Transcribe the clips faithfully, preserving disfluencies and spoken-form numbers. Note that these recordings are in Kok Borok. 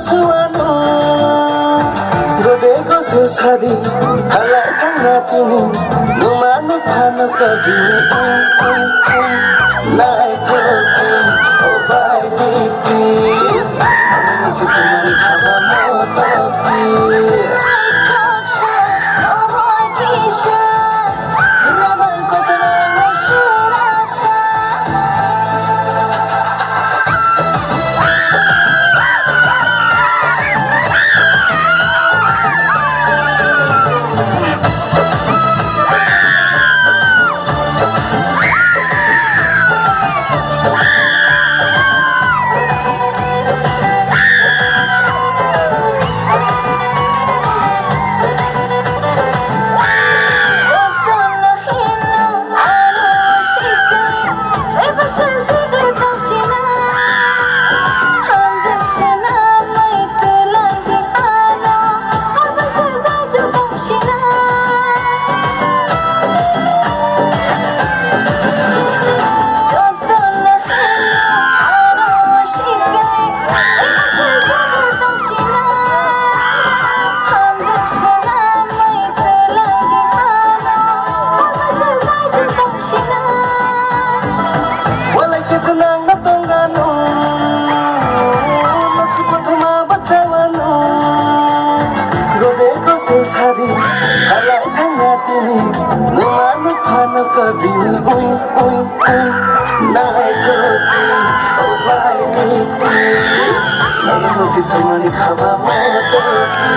Suano, gode gose sadi, halai thangna tini, numa nuphano kabi, naithoki, o bai diti, ani kitimani khaba motoki. Walai khe chwng nangno tongano, noksa kothoma bachawano. Gode gose sadi, halai thangna tini, numa nuphano kabi, ui, ui, ui. Naithoki, o bai niti, nangno kitimani khaba motoki.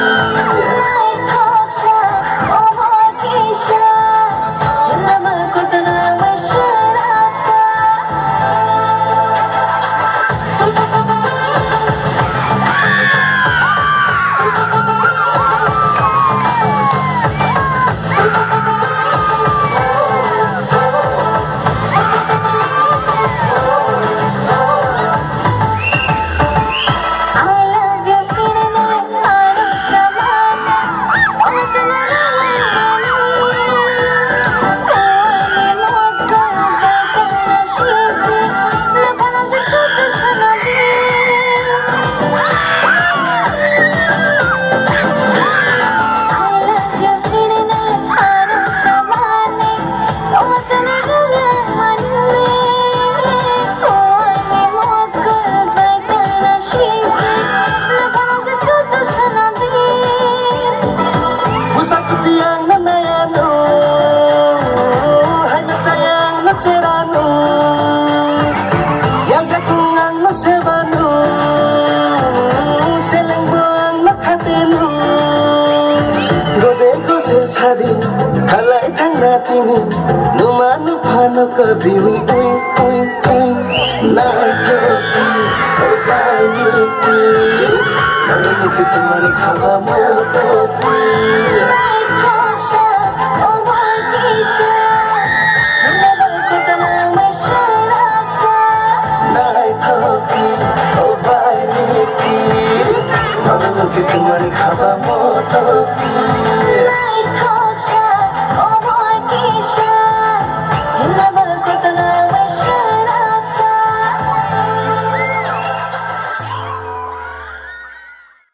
Bwsa kwtwi ang no nai ano, hai no chai ang no cher ano, yang yakung ang no seba no, seleng bo ang no khate no. Gode gose sadi, halai thangna tini, numa nuphano kabi, ui, ui, ui, ui. Naithoki, o bai niti, nangno kitimani khaba motoki. Naithoki, o bai niti, nangno kitimani khaba motoki.